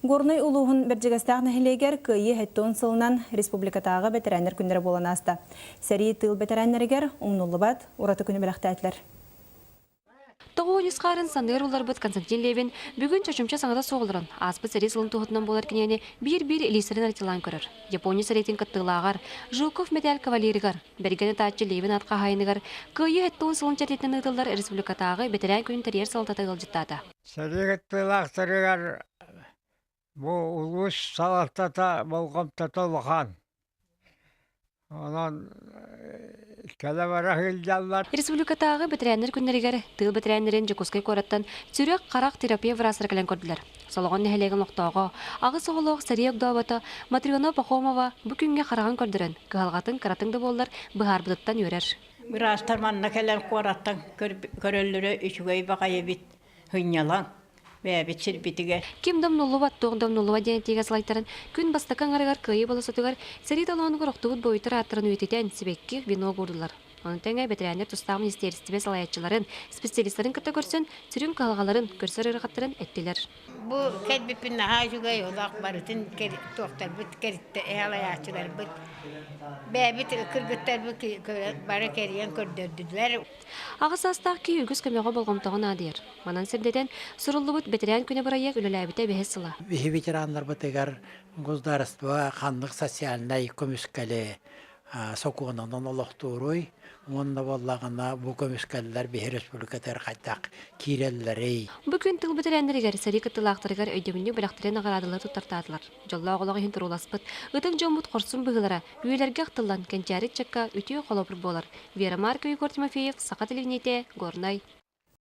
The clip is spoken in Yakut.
Горнай улууһун Бэрдьигэстээх нэһилиэгэр Кыайыы 70 сылынан республикатааҕы бэтэрээннэр күннэрэ буолан ааста. Сэрии тыыл бэтэрээннэригэр умнуллубат ураты күнү бэлэхтээтилэр. Тоҕо Ньусхаарын саныыр уларбыт Константин Левин бүгүн чочумча саҥата суох олорон, ааспыт сэрии сылын туһутунан буолар кинигэни биир-биир илиистэрин арыталаан көрөр. Япония сэриитин кыттыылааҕар, Жуков мэтээл кавалерыгар, бэргэн ытааччы Левин ат хаһаайыныгар Кыайыы 70 сылын чэрчитинэн ыытыллар республикатааҕы бэтэрээн күнүн тэрийэр салалтата ыалдьыттаата. Сэрии кыттыылаахтарыгар бу улуус салалтата болҕомтото улахан. Онон кэлэ-бара сылдьаллар. Республикатааҕы бэтэрээннэр күннэригэр тыыл бэтэрээннэрин Дьокуускай куораттан сүрэх-харах терапия быраастара кэлэн көрдүлэр. Солоҕон нэһилиэгин олохтооҕо, аҕыс оҕолоох сэрии огдообото Матрена Пахомова бу күҥҥэ хараҕын көрдөрөн, кыһалҕатын кыратын да буоллар быһаарбытыттан үөрэр. Быраастар манна кэлэн куораттан көрөллөрө үчүгэй баҕайы эбит. Сынньалаҥ бэйэбит сирбитигэр. Ким да умнуллубат, туох да умнуллубат диэн этиигэ салайтаран, күн бастакы аҥарыгар Кыайыы болуоссатыгар сэрии толоонугар охтубут буойуттар ааттарын үйэтитэн, сибэкки, венок уурдулар. Ону тэҥэ бэтэрээннэр тустаах министиэристибэ салайааччыларын, специалистарын кытта көрсөн, сүрүн кыһалҕаларын, көрсөр ыарахаттарын эттилэр. Бу кэлбиппин наһаа үчүгэй олох барытын туохтарбыт кэриттэ эһэлайааччыларбыт бэйэбит кыргыттарбыт бары кэрийэн көрдөрдүлэр. Аҕыс саастаах киһи үгүс көмөҕө болҕомтоҕо наадыйар. Манан сирдэтэн, суруллубут Бэтэрээн күнэ бырайыак үлэлээбитэ бэһис сыла. Биһи ветераннарбытыгар государство ханнык социальнай көмүскэли сокуонунан олохтууруй уонна буоллаҕына бу көмүскэллэр биһи республикатыгар хайдах киирэллэрий? Бу күн тыл бэтэрээннэригэр, сэрии кыттыылаахтарыгар өйдөбүнньүк бэлэхтэрин наҕараадалары туттартаатылар. Дьоллоох олох иһин турууласпыт ытык дьоммут хорсун быһыылара үйэлэргэ ахтыллан, кэнчээри ыччакка үтүө холобур буолар. Вера Маркова, Егор Тимофеев, Саха телевидениетэ, Горнай.